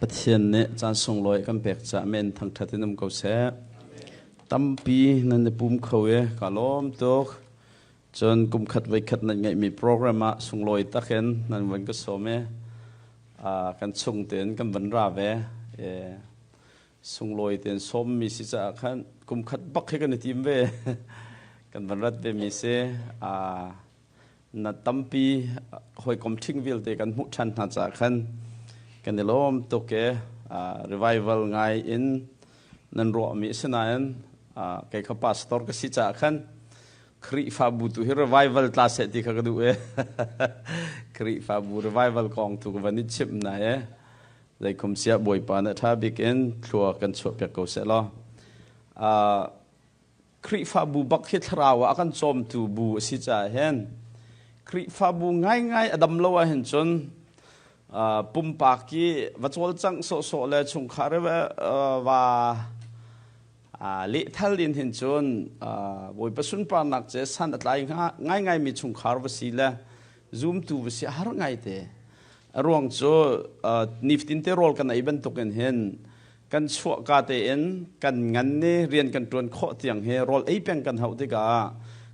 Pathian nih caan sunglawi kan pek caah men thangṭhat in um ko seh. Tampi nan i pum kho i ka lawm tuk. Cun kum khat voi khat nan ngeihmi program ah sunglawi takin nan van ka sawm i kan chung tein kan van ra ve. Sunglawi tein sawmmi si caah khan kum khat bak hi kan i tim ve. Kan van rat ve mi si. Na tampi hawikom ṭhing vialte kan hmuh ṭhan hna caah khan kan i lawm tuk i revival ngai in nan ruahmi a si nain kei kha pastor ka si caah khan Khrihfabu tu hi revival tla seh ti kha ka duh i Khrihfabu revival kong tu ka van i chimh na i zeikhum siah Bawipa nih ṭha bik in thlua kan chuahpiak ko seh law. Khrihfabu bak hi thlarau ah a kan cawmtu bu a si caah hin Khrihfabu ngaingai a dam lo ahhin cun pumpak i va cawlcangh sawhsawh le chungkhar i va lehthal in hin cun Bawipa sunparnak cu san a tlai ngaingaimi chungkhar va si le zumtu va si a har ngaite. A ruang cu nifatin te rawl kan ei bantukin hin kan chuahka tein kan ngan i rian kan ṭuan khawh tiang hi rawl ei peng kan hauh tikah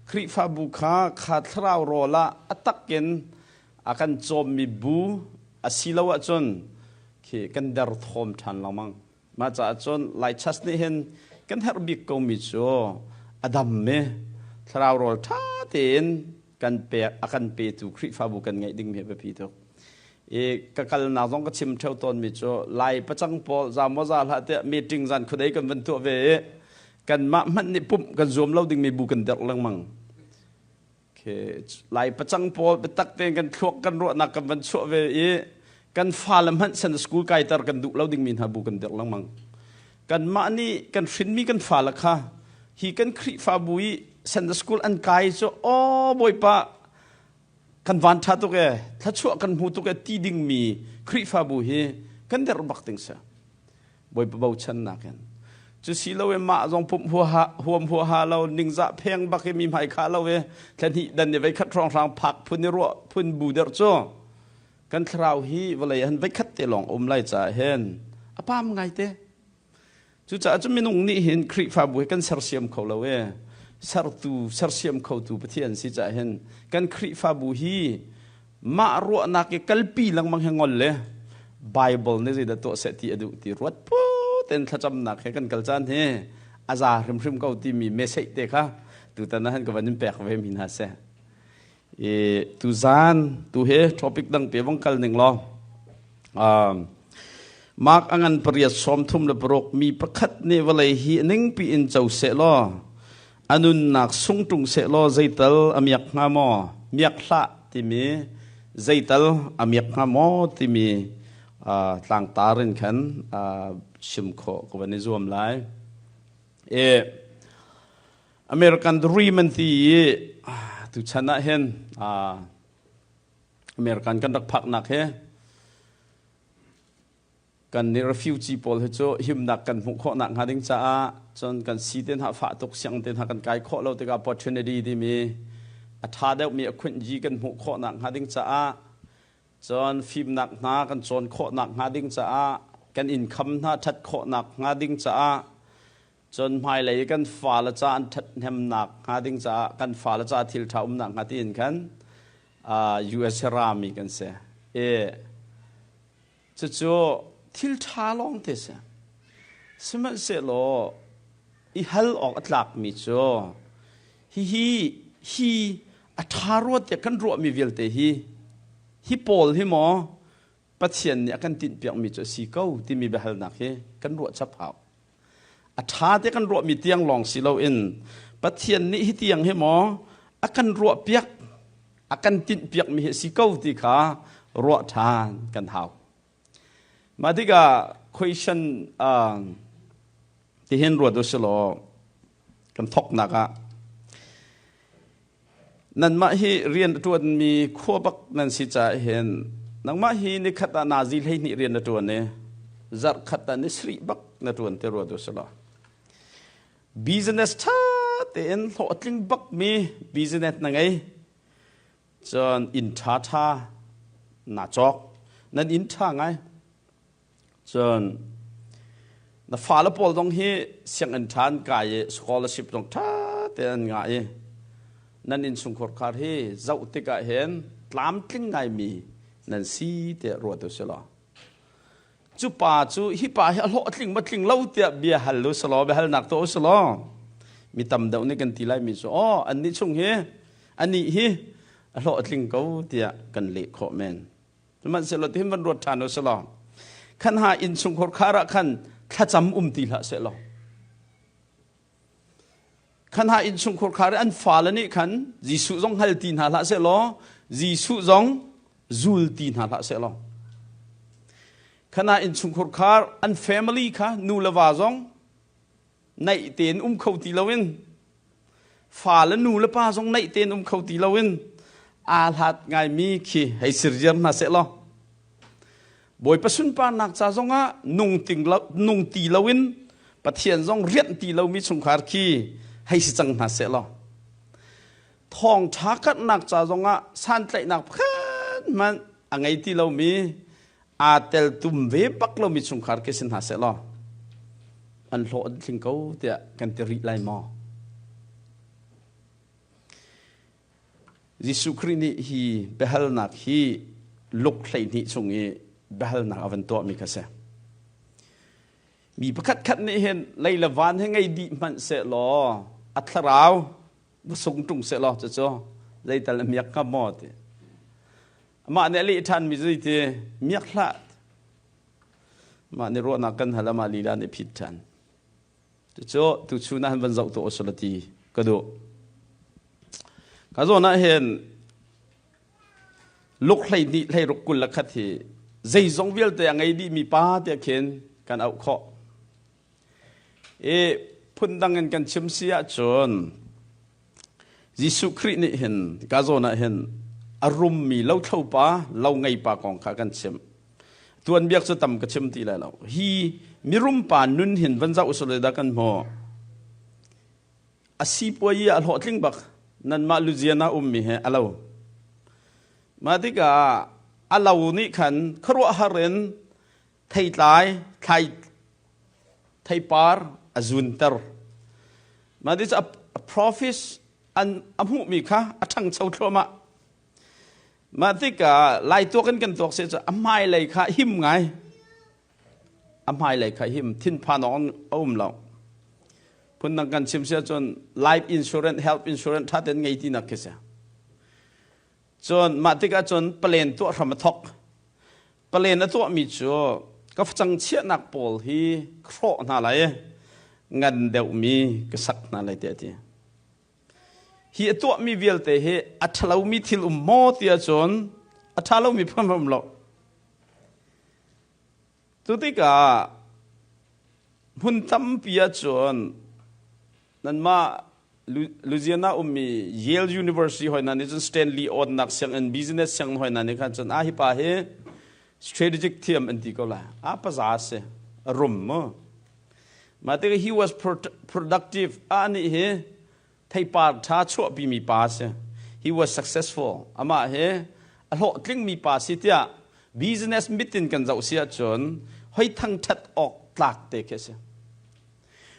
Khrihfabu kha kha thlarau rawl ah a tak in a kan cawmmi bu a si lo ahcun khi kan derthawm ṭhan lengmang. Mah caah cun Lai Church nih hin kan herh bik komi cu a dam i thlarau rawl ṭha tein kan pek a kan petu Khrihfabu kan ngeih dingmi hi a biapi tuk. I ka kalnak zong ka chim theo tawnmi cu Lai pacang pawl za maw za hlah tiah meeting zan khuadei kan van tuah ve i kanmah hmanh nih pumh kan zuam lo dingmi bu kan derh lengmang. Lai pacang pawl biatak tein kan thluak kan ruahnak kan van chuah ve i kan fale hmanh san school kaiter kan duh lo dingmi hna bu kan dirh lengmang. Kanmah nih kan hrinmi kan fale kha hi kan Khrihfabu i Sunday school an kai cu aw Bawipa kan van ṭha tuk e thluachuah kan hmu tuk e ti dingmi Khrihfabu hi kan derh bak ding si. Bawipa bochannak in. Cu si lo i mah zong pumh huaha huam huaha lo ningzah pheng bak i mi hmai khah lo i thlahnih dan i veikhat hrawnghrang phak phun i ruah phun bu derh cu kan thlarau hi vawlei han veikhat te lawng um lai caah hin a pam ngai te. Cucaah cu minung nih hin Khrihfabu hi kan sersiam kho lo e. Sertu, sersiam khotu Pathian si caah hin kan Khrihfabu hi mah ruahnak i kalpi lengmang hi ngol le Bible nih zeidah tuah seh ti a duh ti ruat pu ten thlacamnak he kan kal caan hi a za hrimhrim ko timi message te kha tutan ah han ka van in pek ve mi hna seh. I tuzan tu he topic dang pe vong kal ning law Mark a ngan 8:36 mi pakhat nih vawlei hi ningpi in co seh law a nunnak sung ṭung seh law zeital a miak hnga maw miak hlah timi zeital a miak hnga maw timi tlangtar in khan chim khawh ka van i zuam lai. E American Dream an ti i tuchan ah hin American kan rak phaknak he kan nih refugee pawl hi cu himnak kan hmuh khawh nak hnga ding caah cun kan si te hna fah tuk siang te hna kan kai khawh lo tikah opportunity timi a ṭha deuhmi a khunhji kan hmuh khawh nak hnga ding caah cun fimnak hna kan cawn khawh nak hnga ding caah kan income hna ṭhat khawh nak hnga ding caah cun hmailei kan fale ca an ṭhathnemnak hnga ding caah kan fale ca thil ṭha umnak hnga tiin khan US rami kan si. E cucu thil ṭha lawng te si. Sihmanhsehlaw i hal awk a tlakmi cu hihi hi a ṭha ruat tiah kan ruahmi vialte hi hi pawl hi maw Pathian nih a kan tinhpiakmi cu a si ko timi biahalnak hi kan ruah chap hau. A ṭha te kan ruahmi tiang lawng si loin Pathian nih hi tiang hi maw a kan ruahpiak a kan tinhpiakmi hi a si ko ti kha ruah ṭhan kan hau. Mah tikah question tihin ruat u silaw kan thawknak ah Nanmah hi rian a ṭuanmi khua bak nan si caah hin nangmah hi nikhat ah nazi 12 rian na ṭuan i zarh khat ah ni sarih bak na ṭuan ti ruat u silaw business ṭha tein hlawhtling bakmi business na ngei cun inn ṭha ṭha naa cawk nan inn ṭha ngai. Cun na fale pawl zong hi sianginn ṭha an kai i scholarship zong ṭha tein an ngah i nan innchungkhar khar hi zoh tikah hin tlamtling ngaimi nan si tiah ruat u sih law cu pa cu hi pa hi a hlawhtling ma tling lo tiah bia hal u sih law biahalnak tuah u sih law mi tam deuh nih kan ti lai mi cu aw annih chung hi anih hi a hlawhtling ko tiah kan leh khawh men. Sihmanhsehlaw tihin van ruat ṭhan u sih law khan ha innchungkhar khar ah khan thlacam um ti hlah seh law khan ha innchungkhar khar an fale nih khan Jesuh zong hngal ti hna hlah seh law Jesuh zong zul ti hna hlah seh law khan ha innchungkhar khar an family kha nu le va zong naih tein um kho ti loin fa le nu le pa zong naih tein um kho ti loin aa hlat ngaimi khi hei sirziar hna seh law Bawipa sunparnak ca zongah nung, ting lo, nung ti loin Pathian zong rianh ti lomi chungkhar khi hei si cang hna seh law thawngṭha karhnak ca zongah santlaihnak pakhat hmanh a ngei ti lomi aa teltum ve bak lomi chungkhar khi si hna seh law an hlawh an tling ko tiah kan ti rih lai maw? Jesuh Khrih nih hi biahalnak hi luk 12 chung i biahalnak a van tuahmi kha si. Mi pakhat khat nih hin lei le van hi ngei dih hmanh seh law a thlarau va sung ṭung seh law cucu zeital a miak hnga maw ti. Amah nih a leh ṭhanmi cu ti miak hlah. Mah nih ruahnak kan hal amah lila nih phit ṭhan. Cucu tuchun ah van zoh tuah usula ti ka duh. Ka zawn ah hin luk 12 16 21 hi zeizong vialte a ngei dihmi pa tiah khin kan auh khawh. I phundang in kan chim si ahcun Jesuh Khrih nih hin ka zawn ah hin a rummi lothlo pa lo ngei pa kong kha kan chim. Tuanbiak cu tam ka chim ti lai lo. Hi mirum pa nun hin van zoh usule dah kan hmu. A sipuai a hlawhtling bak nanmah Louisiana ummi he a lo. Mah tikah a lo nih khan khuaruahhar in theitlai thlai theipar a zunter. Mah ti cu a profit an a hmuhmi kha a ṭhangcho thluahmah. Mah tikah lai tuak in kan tuak si cu a hmailei kha him ngai. A hmailei kha him thinphan awk a um lo. Phundang kan chim si ahcun life insurance, health insurance ṭha tein ngei tinak khi si. Cun mah tikah cun palen tuah hram a thok. Palen a tuahmi cu ka facang chiahnak pawl hi ka hrawh hna lai i ngan deuhmi ka sak hna lai tiah a ti. Hi a tuahmi vialte hi a ṭhalomi thil um maw ti ahcun a ṭha lomi phun um lo. Cu tikah hmun tampi ahcun nanmah Louisiana ummi Yale University hoi hna nih cun Stanley awnnak sianginn business sianginn hoi hna nih khan cun ah hi pa hi strategic thiam an ti ko lai. A paza si a rum mu. Mah tikah he was productive. A nih hi theipar ṭha chuahpimi pa si. He was successful. Amah hi a hlawhtlingmi pa si tiah business mit in kan zoh si ahcun hoi thangṭhat awk tlak te khi a si.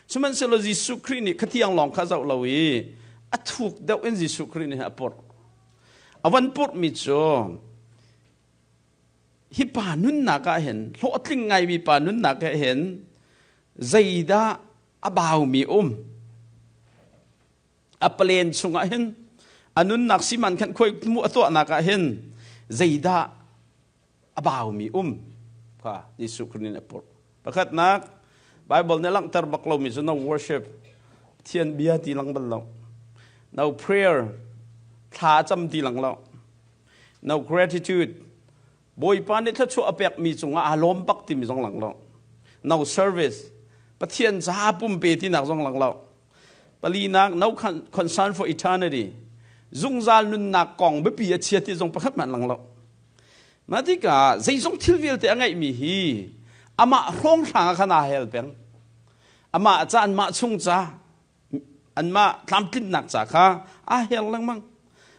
Sihmanhsehlaw Jesuh Khrih nih khatiang lawng kha zoh lo i a thuk deuh in Jesuh Khrih nih a purh. A van purhmi cu hi pa nunnak ah hin hlawhtling ngaimi pa nunnak ah hin zeidah a baumi um a palen chungah hin a nunnak siman khan khuai mu a tuahnak ah hin zeidah a baumi um kha Jesuh Khrih nih a purh pakhatnak Bible nih langhter bak lomi cu no worship Pathian bia ti lang bal lo no prayer thla cam ti lang lo No gratitude. Bawipa nih thluachuah a pekmi cungah aa lawm bak timi zong lang lo. No service. Pathian caah pumpe tinak zong lang lo. Palinak, no concern for eternity. Zungzal nunnak kong biapi a chia ti zong pakhat hmanh lang lo. Mah tikah zeizong thil vialte a ngeihmi hi amah hrawnghrang ah khan aa hel peng. Amah ca anmah chung ca anmah tlamtlinnak ca kha aa her lengmang.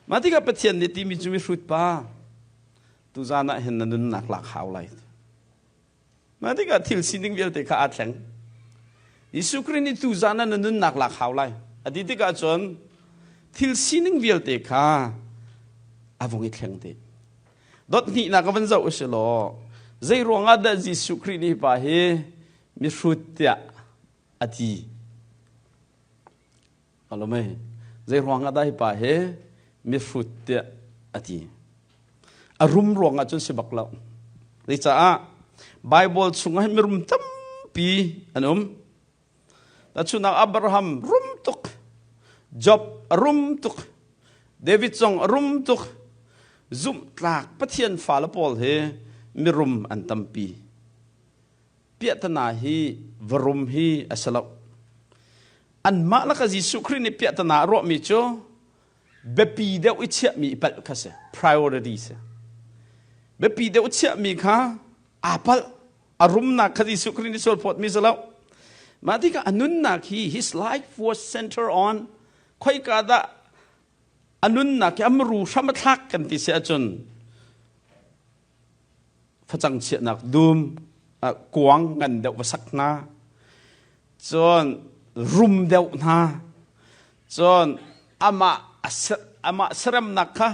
Mah tikah Pathian nih timi cu mihrut pa tuzan ah hin na nunnak lak hau lai. Mah tikah thil sining vialte kha aa thleng. Jesuh Khrih nih tuzan ah na nunnak lak hau lai. A ti tikah cun thil sining vialte kha a vung i thleng dih. Dot hnihnak ka van zoh u si law zei ruangah dah Jesuh Khrih nih hi pa hi mihrut tiah a ti? Alomei zei ruangah dah hi pa hi mihrut tiah a ti? A rum ruangah cun si bak lo. Zeicaah Bible chungah hin mirum tampi an um. Tahchunhnak Abraham rum tuk, Job a rum tuk, David zong a rum tuk. Zumhtlak Pathian fale pawl hi mirum an tampi. Piahtana hi varum hi a si lo. Anmah laka Jesuh Khrih nih piahtana a ruahmi cu biapi deuh i chiahmi i palh kha si priority si biapi deuh chiahmi kha aa palh a rumnak kha Jesuh Khrih nih sual phawtmi si lo mah tikah a nunnak hi his life was center on khoika dah a nunnak hi a muru hram a thlak kan ti si ahcun facang chiahnak dum kuang ngan deuh va sak hna cun rum deuh hna cun amah amah seremnak kha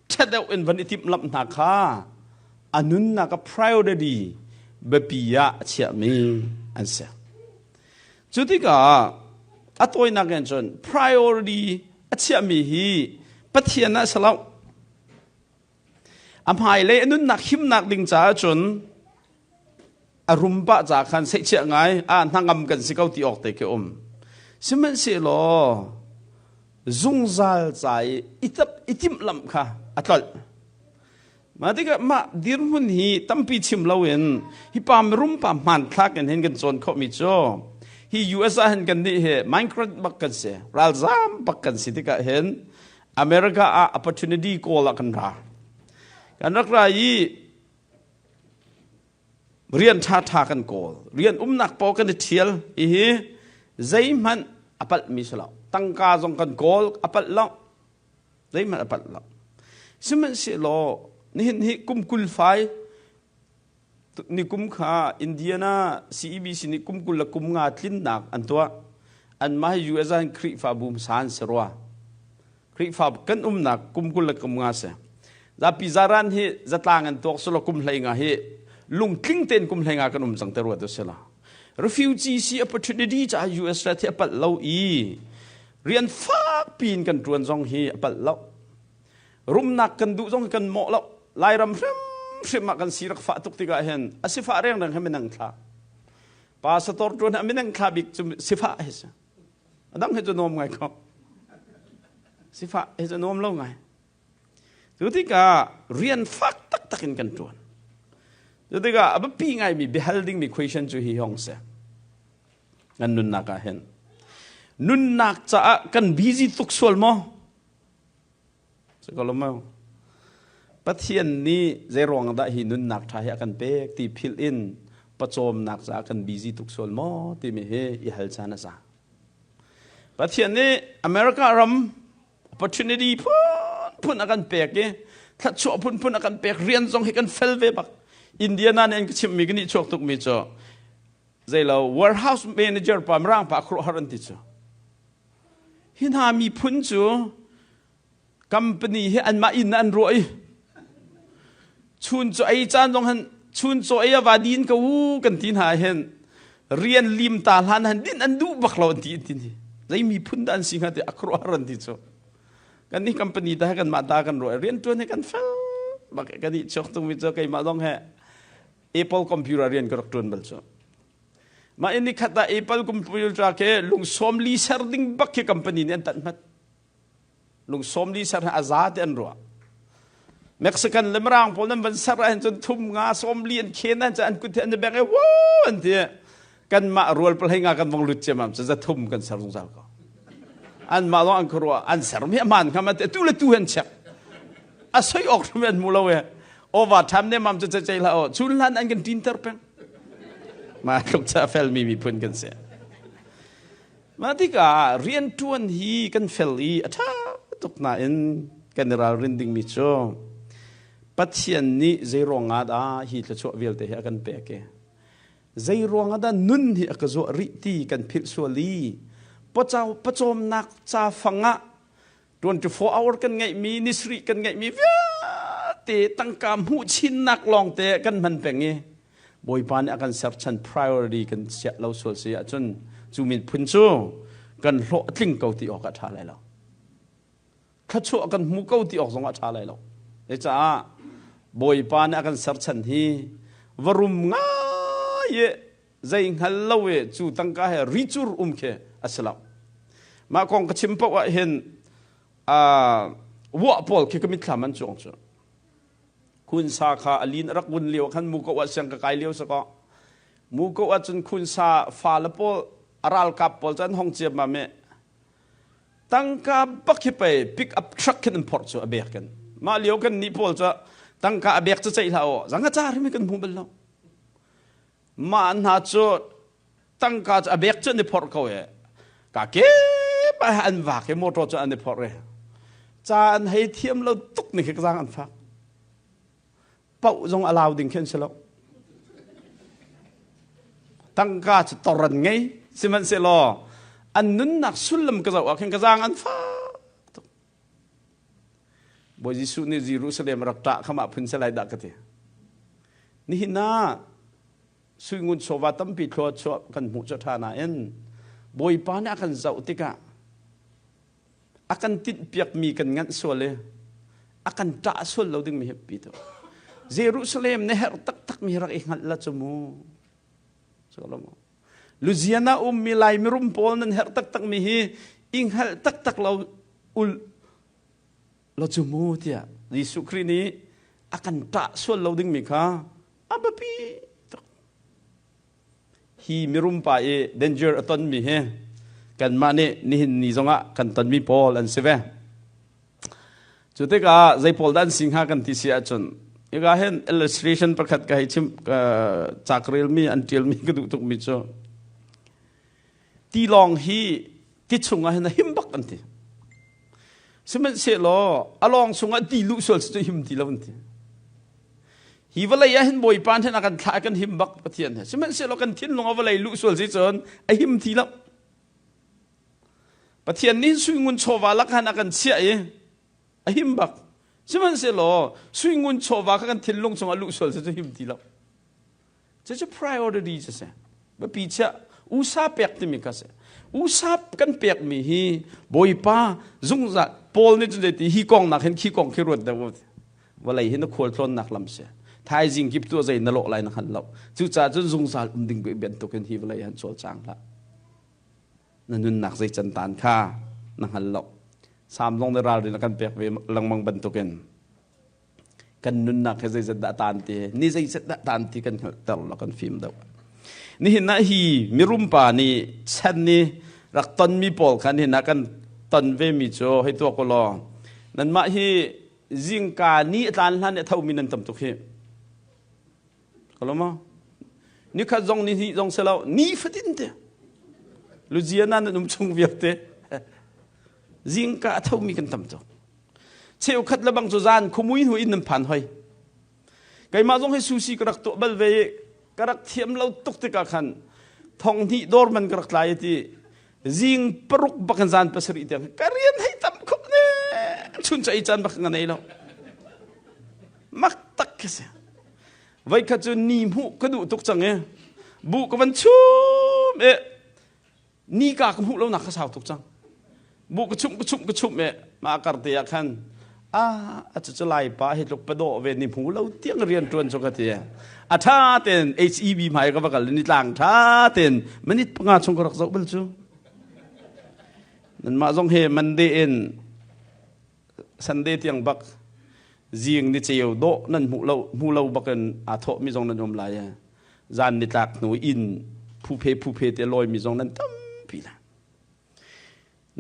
ṭha deuh in van i timhlamh hna kha a nunnak a priority biapi ah a chiahmi an si. Cu tikah a tawinak in cun priority a chiahmi hi Pathian ah si lo. A hmailei a nunnak himnak ding caah cun a rum pah ca khan seihchiah ngai a hnangam kan si ko ti awk te khi um. Sihmanhsehlaw zungzal ca i i timhlamh kha a tlolh. Mah tikah mah dirhmun hi tampi chim loin hi pa mirum pa hmanthlak in hin kan cawn khawhmi cu hi US ah hin kan nih hi migrant bak kan si ralzam bak kan si tikah hin America ah opportunity kawl ah kan ra. Kan rak ra i rian ṭhaṭha kan kawl. Rian umnak paoh kan i ṭhial. Hihi zeihmanh a palhmi si lo. Tangka zong kan kawl a palh lo. Zeihmanh a palh lo. Sihmanhsehlaw nihin hi kum 20 fai Nikum kha Indiana CEBC nih kum 25 tlinnak an tuah. Anmah hi US ah hin Khrihfabu hmasa an si rua. Khrihfa kan umnak kum 25 si. Zapi zaran hi zatlang an tuak silo kum 15 hi lungtling tein kum 15 kan um cang te rua tu si la. Refugee si opportunity caah US rat hi a palh lo i rian fak piin kan tuan zong hi a palh lo. Rumnak kan duh zong kan mawh lo. Lairam hrimhrim ah kan si rak fah tuk tikah hin a sifah rengreng he minang thla. Pastor tuan a minang thla bik cu sifah hi si. A dang hi cu nuam ngai ko. Sifah hi cu nuam lo ngai. Cu tikah rian fak taktak in kan tuan. Cu tikah a biapi ngaimi biahal dingmi question cu hi hong si. Kan nunnak ah hin. Nunnak caah kan busy tuk sual maw? Pathian nih zeiruang dah hi nunnak ṭha hi a kan pek ti philh in pawcawmnak caah kan busy tuk sual maw timi hi i hal caan a za. Pathian nih America ram opportunity phunphun a kan pek i thluachuah phunphun a kan pek rian zong hi kan fel ve bak. Indiana nih an ka chimhmi ka nih chuak tukmi cu zeilo warehouse manager pa mirang pa khuaruahhar an ti cu. Hi hna miphun cu company hi anmah inn ah an ruah i chun cu ei caan zong han chun caw ei a va din ko u kan ti hna hin rian lim ta hlan han din an duh bak lo an ti an ti ni zei miphun dah an si hnga ti a khuaruahhar an ti cu kan nih company ta he kan mah ta kan ruah rian tuan he kan fel bak kan i chuak tungmi cu keimah zong he Apple computer rian ka rak tuan bal cu Mah in nikhat ah Apple computer ke lung sawm li ser ding bak khi company nih an tanh hmat. Lung sawm li ser a za te an ruah. Mexican le Mirang pawl nan van ser ah cun thum nga sawm li an khen an an kut an bek e wo an ti. Kan mah rual palhei nga kan vong lut ciamam cu za thum kan ser zungzal ko. An mah lawng an khuaruah an ser mi aman kham an ti tu le tu han check. A soi ok hrim an mu lo e. Over time ne mam cu cei hlah o. Chun hlan an kan tin ter peng. Mah tluk cu a felmi miphun kan si. Mah tikah rianṭuan hi kan fel i a ṭha tuk nain kan i ralrin dingmi cu Pathian nih zei ruangah dah hi thluachuah vialte hi a kan pek i? Zei ruang ah dah nun hi a ka zuah rih ti kan philh sual i pawcawmnak ca fang ah 24 hour kan ngeihmi nisarih kan ngeihmi vialte tangka hmuh chinnak lawng te kan hman peng i Bawipa nih a kan serchan priority kan chiah lo sual si ahcun cu miphun cu kan hlawh a tling ko ti awk a ṭha lai lo. Thluachuah kan hmu ko ti awk zong a ṭha lai lo. Caah Bawipa nih a kan serchan hi va rum ngai i zei hngal lo i cu tangka he ricur um khi a si lo. Mah kong ka chim paoh ah hin vuah pawl khi ka mitthlam an cuang cu. Khunsa kha a lin a rak vun lio khan muko ah siang ka kai lio si kaw muko ah cun khunsa fa le pawl a ralkap pawl cu an hong ciam ma me tangka bak hi pei pick up truck khin an phorh cu a bek kan mah lio kan nih pawl cu tangka a bek cu ceih hlah aw zanga car hi kan hmu bal lo mah hna cu tangka cu a bek cu an i phorh ko e ka ke pa an vak i motor cu an i phorh e ca an hei thiam lo tuk ni khi ka zang an fak pauh zong a lau ding khi an si lo tangka cu tor an ngei sihmanhsehlaw an nunnak sullam ka zoh ah khin ka zang an fak tuk Bawi Jesuh nih Jerusalem rak ṭah kha mah phun si lai dah ka ti nihin ah suingun chawva tampi thlua chuah kan hmuh cu ṭha nain Bawipa nih a kan zoh tikah a kan tinhpiakmi kan nganh sual i a kan ṭah sual lo dingmi hi pi tu Jerusalem na herh taktakmi rak i hngalh la cu mu Louisiana ummi Lai mirum pawl nan herh taktakmi hi i hngalh taktak lo ul lo cu mu tiah Jesuh Khrih nih a kan ṭah sual lo dingmi kha a biapi tuk. Hi mirum pa i danger a tonmi hi kanmah nih nihin ni zongah kan tonmi pawl an si ve. Cu tikah zei pawl dah an si hnga kan ti si ahcun hika hin illustration pakhat ka hei chim ca ka relmi an ṭialmi ka duh tukmi cu tilawng hi ti chungah hin a him bak an ti. Sihmanhsehlaw a lawng chungah ti luh sual cu him ti lo an ti. Hi vawlei ah hin Bawipa hin a kan thlah kan him bak Pathian he. Sihmanhsehlaw kan thinlung a vawlei luh sual si cun a him ti lo. Pathian nih sui ngun chawva lak han a kan chiah i a him bak. Sihmanhsehlaw sui ngun chawva kha kan thinlung chungah luh sual cu him ti lo. Cucu priority cu si. Biapi chiah usa pek timi kha si. Usa kan pekmi hi Bawipa zungzal Paul nih cun zeiti hi kong nak hin khi kong khi ruat deuh vawlei hi na khualtlawnnak lam si. Thaizing kip tu zei na lawh lai na hngal lo. Cucaah cun zungzal um ding bantukin hi vawlei han cawlcang hlah. Na nunnak zei can tan kha na hngal lo. Sam zong nih ralrin a kan pek ve lengmang bantukin kan nunnak he zeizat dah tan ti ni zeizat dah tan ti kan hngalhter lo kan fim deuh nihin ah hi mirum pa nih chan ni rak tonmi pawl kha nihin ah kan ton ve mi cu hei tuak u law nanmah hi zingka ni a tlan hlan i a thomi nan tam tuk hi Kalo ma? Ni khat zong ni hnih zong si lo, ni fatin te. Louisiana nan um chung vialte. Zingka a thomi kan tam tuk. Cheukhat le bang cu zan khumui hnu in nan phan hoi. Keimah zong hi sushi ka rak tuah bal ve i ka rak thiam lo tuk tikah khan thong hnih dawr man ka rak tlai ti zing paruk bak in zan pasarih tiang ka rian hei tam khop ne chun cha i caan bak ka nei lo mak tak ka si Voikhat cu ni hmuh ka duh tuk cang i buh ka van chum i nika ka hmuh lonak ka sau tuk cang. Buh ka chumh ka chumh ka chumh i mah kar te ah khan ah a cu lai pa hi tluk padawh ve ni hmu lo tiang rian ṭuan cu ka ti. A ṭha tein HEB hmai ka va kal ni tlang ṭha tein minute panga chung ka rak zoh bal cu. Nanmah zong he Monday in Sunday tiang bak zing ni ceu dawh nan hmuh lo hmu lo bakin aa thawhmi zong nan um lai i zan ni tlak hnu inn phuphe phuphe te lawimi zong nan tampi la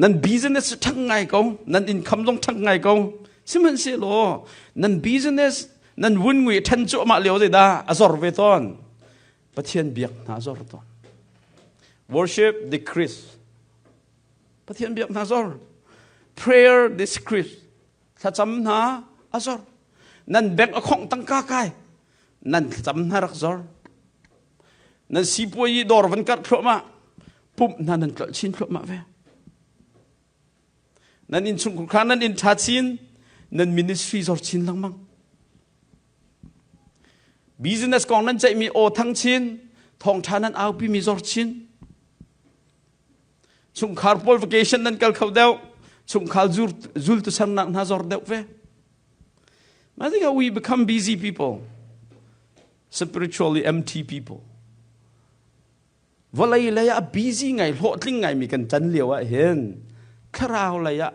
nan business ṭhang ngai ko nan income zong ṭhang ngai ko sihmanhsehlaw nan business nan vun ngui ṭhan cuahmah lio zeidah a zor ve tawn Pathian biak hna a zor tawn worship decrease Pathian biak hna zor. Prayer discreet. Thlacam hna a zor. Nan bank a khongh tangka kai. Nan thlacam hna rak zor. Nan sipuai i dawr van karh thluahmah. Pumh hna nan tlolh chin thluahmah ve. Nan innchungkhar kha nan inn ṭha chin, nan ministry zor chin lengmang. Business kong nan ceihmi aw thang chin, thawngṭha nan aupimi zor chin. Chungkhar pawl vacation nan kal kho deuh, chungkhar zultu sernak hna zor deuh ve. I think we become busy people, spiritually empty people. Vawlei lei ah busy ngai hlawhtling ngaimi kan can lio ah hin thlarau lei ah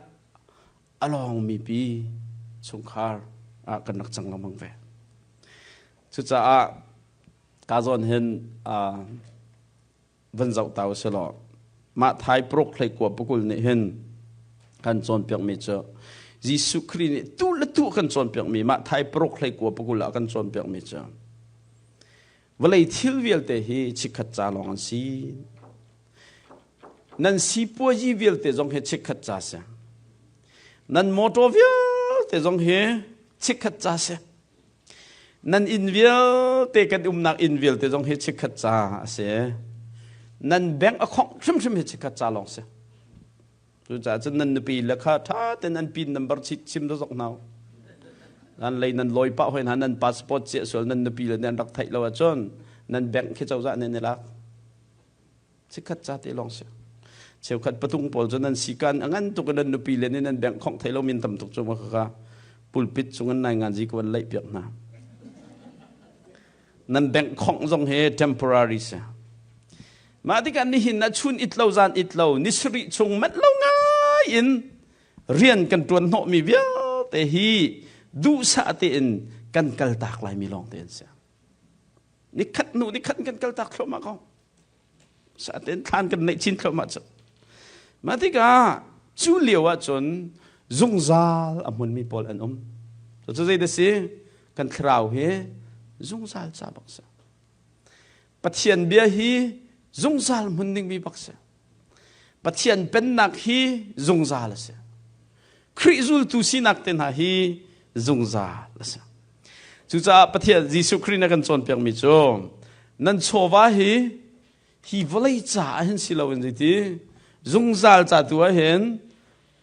a lawngmi pi chungkhar ah kan rak cang lengmang ve. Cucaah ka zawn hin van zoh ta usih law mah thai prok hlei kua pakul nih hin kan cawnpiakmi cu Jesuh Khrih nih tu le tu kan cawnpiakmi mah thai prok hlei kua pakul ah kan cawnpiakmi cu Vawlei thil vialte hi chikkhat ca lawng an si. Nan sipuazi vialte zong hi chikkhat ca si. Nan motor vialte zong hi chikkhat ca si. Nan inn vialte kan umnak inn vialte zong hi chikkhat ca a si. Nan bank a khongh hrimhrim hi chikkhat ca lawng si. Cucaah cun nan nupi le kha ṭha tein an pin number chim da zok hna. Nan lei nan lawi pah hoi hna nan passport chiah sual nan nupi le nan rak theih lo ahcun nan bank khi cozah nih an i lak. Chikkhat ca te lawng si. Cheukhat patung pawl cu nan sikan a ngan tuk in nan nupi le nih nan bank khongh thei lo min tam tuk cu ma kha pulpit cung in nai ngan zi ko an laih piak hna. Nan bank khongh zong hi temporary si. Mah tikah nihin ah chun it lo zan it lo ni sarih chung manh lo ngai in rian kan ṭuan hnawhmi vialte hi duhsah tein kan kaltak laimi lawng te an si. Nikhat hnu nikhat kan kaltak thluahmah ko. Sa tein thlan kan neih chin thluahmah cu. Mah tikah cu lio ahcun zungzal a hmunmi pawl an um. Cu zei dah si? Kan thlarau hi zungzal ca bak si. Pathian bia hi zungzal hmun dingmi bak si. Pathian pennak hi zungzal a si. Khrih zultu sinak te hna hi zungzal a si. Cucaah Pathian Jesuh Khrih na kan cawnpiakmi cu nan chawva hi hi vawlei caah hin si loin zeiti zungzal ca tu ah hin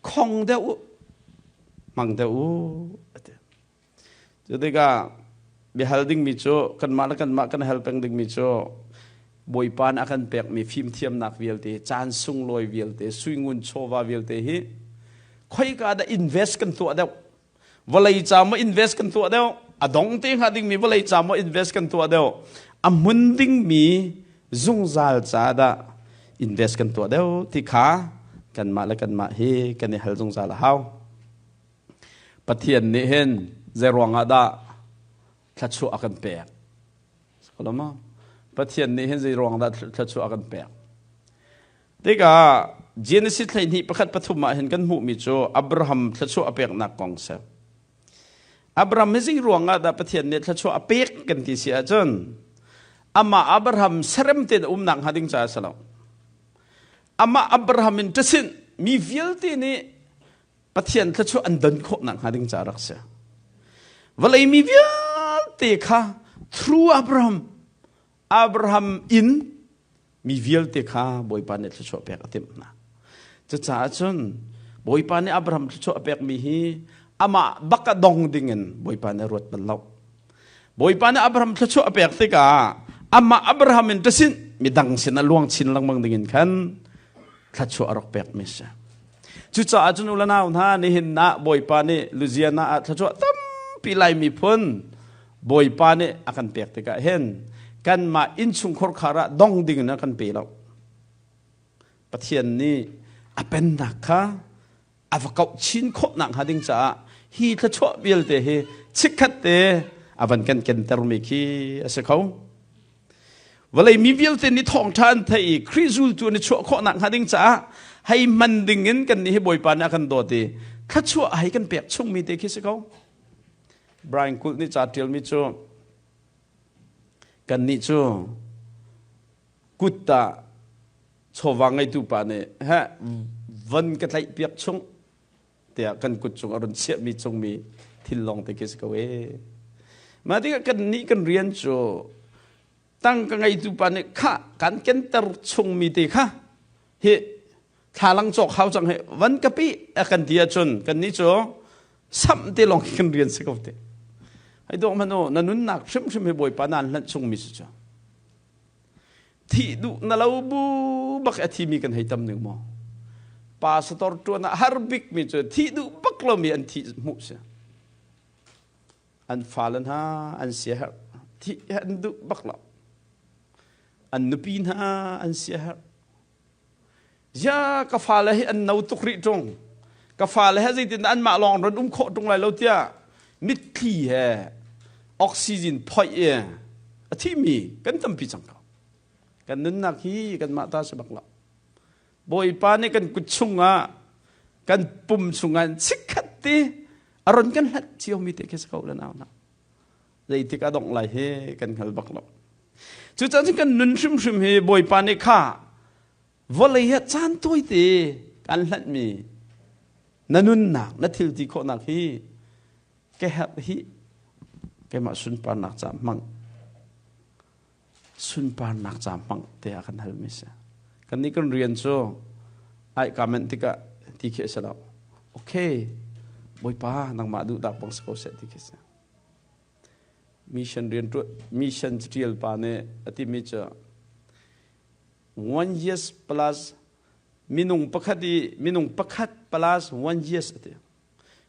khong deuh u hmang deuh u ati. Cu tikah biahal dingmi cu kanmah le kanmah kan hal peng dingmi cu Bawipa nih a kan pekmi fimthiamnak vialte, caan sunglawi vialte, suingun chawva vialte hi khoika dah invest kan tuah deuh? Vawlei ca maw invest kan tuah deuh? A dong te hnga dingmi vawlei ca maw invest kan tuah deuh? A hmun dingmi zungzal ca dah invest kan tuah deuh ti kha kanmah le kanmah hi kan i hal zungzal a hau. Pathian nih hin zeiruang ah dah thluachuah a kan pek? Pathian nih hin zeiruang dah thluachuah a kan pek? Tikah Genesis 12 pakhat pathum ah hin kan hmuhmi cu Abraham thluachuah a peknak kong si. Abraham hi zeiruang ah dah Pathian nih thluachuah a pek kan ti si ahcun amah Abraham serem tein a umnak hnga ding caah a si lo. Amah Abraham in ṭasin mi vialte nih Pathian thluachuah an don khawh nakhnga ding caah rak si. Vawlei mi vialte kha through Abraham, Abraham in mi vialte kha Bawipa nih thluachuah pek a timh hna. Cucaah cun Bawipa nih Abraham thluachuah a pekmi hi amah bak a dong dingin Bawipa nih a ruat bal lo. Bawipa nih Abraham thluachuah a pek tikah amah Abraham in ṭasin midang sin a luang chin lengmang dingin khan thluachuah a rak pekmi si. Cucaah cun u le nau hna nihin ah Bawipa nih Louisiana ah thluachuah tampi Lai miphun Bawipa nih a kan pek tikah hin kanmah innchungkhar khar ah dong ding in a kan pe lo. Pathian nih a pennak kha a va kauh chin khawh nakhnga ding caah hi thluachuah vialte hi chikkhat te a van kan kentermi khi a si kho. Vawlei mi vialte nih thawngṭha an theih i Khrih zultu an i chuah khawh nakhnga ding caah hei hman ding in kannih hi Bawipa nih a kan dawt i thluachuah hei kan pek chungmi te khi si ko. Brian Kulh nih ca ṭialmi cu kannih cu kut ah chawva ngeitu pa nih he van ka tlaih piak chung tiah kan kut cung a run chiahmi cungmi thil lawng te khi si ko ee. Mah tikah kannih kan rian cu. Tangka ngeitu pa nih kha kan kenter chungmi te kha hi thlalang cawk hau cang hi van ka pi a kan ti ahcun kan nih cu samh te lawng kan rian si ko te. Hai dawh hmanh u, na nunnak hrimhrim hi Bawipa naan hlanh chungmi si cu. Thih duh na lo bu bak a thimi kan hei tam ning maw? Pastor tuan ah har bik mi cu thih duh bak lomi an thih hmuh si. An fale hna an siaherh. Thih an duh bak lo. An nupi hna an siaherh. Zia ka fale hi an no tuk rih ṭung. Ka fale he zeitin anmah lawng ran um khawh ṭung lai lo tiah mitthli he oxygen phoih i a thimi kan tampi cang ko. Kan nunnak hi kanmah ta si bak lo. Bawipa nih kan kut chungah kan pum chungah chikkhat te a ron kan hlat ciomi te khi si ko le nau na. Zeitik a dongh lai hi kan hngal bak lo. Cucaah cun kan nun hrimhrim hi Bawipa nih kha vawlei ah caan tawite kan hlanhmi na nunnak, na thil ti khawhnak hi ka herh hi keimah sunparnak ca hmang sunparnak ca hmang tiah kan halmi si. Kannih kan rian cu ai ka menh tikah ti khi a si lo. Okay, Bawipa nangmah duh dak bang si ko seh ti khi si. Mission rian mission catial pa nih a timi cu one years plus minung pakhat i minung pakhat plus one years a ti.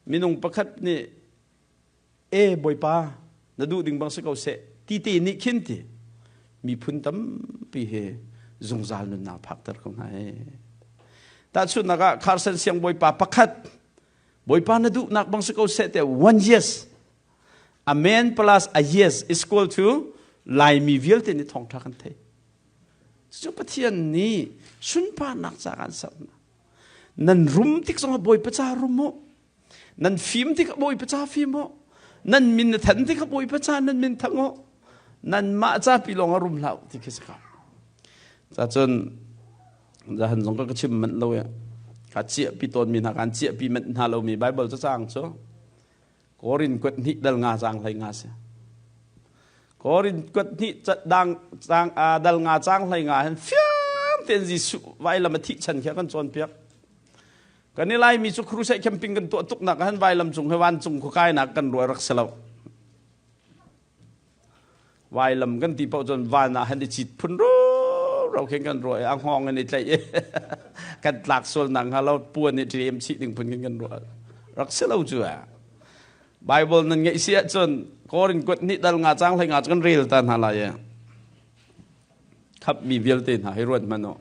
Minung pakhat nih e Bawipa na duh ding bang si ko seh ti te nih khin ti miphun tampi he zungzal nunnak phakter ko hna he. Tahchunhnak ah Carson siangbawipa pakhat Bawipa na duhnak bang si ko seh te one yes a man plus a yes is equal to Laimi vialte nih thawngṭha kan thei. Cucu Pathian nih sunparnak ca kan sernak. Nan rum tik zongah Bawipa ca rum u. Nan fim tikah Bawipa ca fim u. Nan min na than tikah Bawipa ca nan min thang u. Nan mah ca pi lawng ah rum hlah u ti khi si ko. Cacun zahan zong ka chim manh lo i ka ciahpi tawnmi hna kan ciahpi manh hna lomi Bible cacang cu Korin kuat hnih dal nga cang hlei nga si. Korin kuat hnih dang cang dal nga cang hlei nga hin fiang tein Jesuh vailam a thih chan khi kan cawnpiak. Kan i Laimi cu crusade camping kan tuah tuk nak han vailam cung he vancung khuakainak kan ruai rak si lo. Vailam kan ti paoh cun van ah han i cit phun ro khin kan ruah i a hngawng in i tlaih i kan tlak sual nak hnga lo puan i ṭem chih ding phun khin kan ruah rak si lo cu a Bible nan ngeih si ahcun Korin kuat hnih dal nga cang hlei nga cu kan rel ta hna lai i khapmi vialte hna hi ruat hmanh u